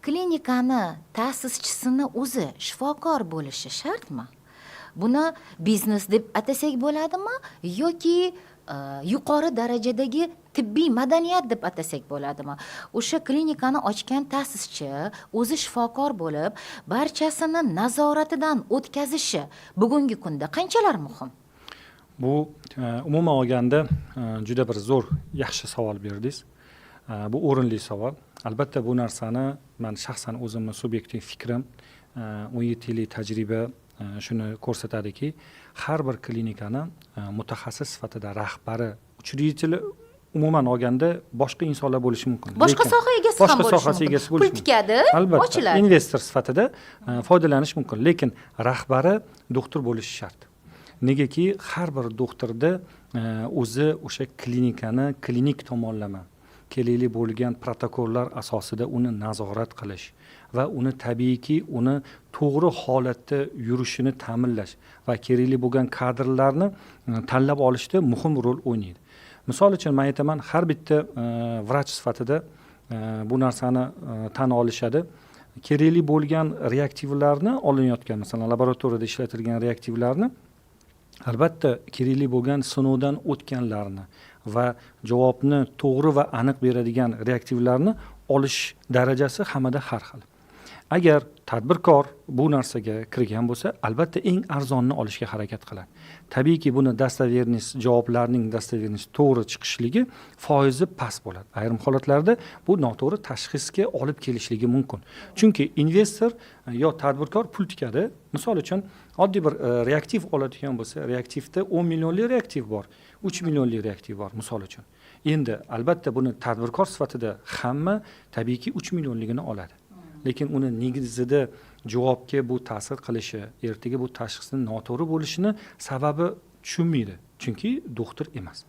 Klinikani ta'sischisini o'zi shifokor bo'lishi shartmi? Buni biznes deb atasak bo'ladimi yoki yuqori darajadagi tibbiy madaniyat deb atasak bo'ladimi? O'sha klinikani ochgan ta'sischi o'zi shifokor bo'lib, barchasini nazoratidan o'tkazishi bugungi kunda qanchalar muhim? Bu umuman olganda juda bir zo'r, yaxshi savol berdingiz. Bu o'rinli savol albatta. Bu narsani man shaxsan o'zimni subyektiv fikrim, 17 yillik tajriba shuni ko'rsatadiki, har bir klinikani mutaxassis sifatida rahbari, учредители umuman olganda boshqa insonlar bo'lishi mumkin. Boshqa Lekin soha egasi ham boshqa bo'lishi sohasi mumkin. egasi Pul bo'lishi mumkin. tikadi, Albatta, ochiladi. Investor sifatida foydalanish mumkin, lekin rahbari doktor bo'lishi shart. Negaki har bir doktorda o'zi o'sha klinikani klinik tomonlama kerakli bo'lgan protokollar asosida uni nazorat qilish va uni, tabiiyki, uni to'g'ri holatda yurishini ta'minlash va kerakli bo'lgan kadrlarni tanlab olishda muhim rol o'ynaydi. Misol uchun, man aytaman, har bitta vrach sifatida bu narsani tan olishadi: kerakli bo'lgan reaktivlarni, olinayotgan, masalan, laboratoriyada ishlatilgan reaktivlarni, albatta, kerakli bo'lgan sinovdan o'tganlarni va javobni to'g'ri va aniq beradigan reaktivlarni olish darajasi hammada har xil. Agar tadbirkor bu narsaga kirgan bo'lsa, albatta, eng arzonini olishga harakat qiladi. Tabiiyki, buni достоверность, javoblarning достоверность, to'g'ri chiqishligi foizi past bo'ladi. Ayrim holatlarda bu noto'g'ri tashxisga olib kelishligi mumkin, chunki investor yo tadbirkor pul tikadi. Misol uchun, oddiy bir reaktiv oladigan bo'lsa, reaktivda 10 millionlik reaktiv bor, 3 millionlik reaktiv bor, misol uchun. Endi, albatta, buni tadbirkor sifatida hamma, tabiiyki, 3 millionligini oladi, lekin uni negizida javobga bu ta'sir qilishi, ertaga bu tashxisni noto'g'ri bo'lishini sababi tushunmaydi, chunki doktor emas.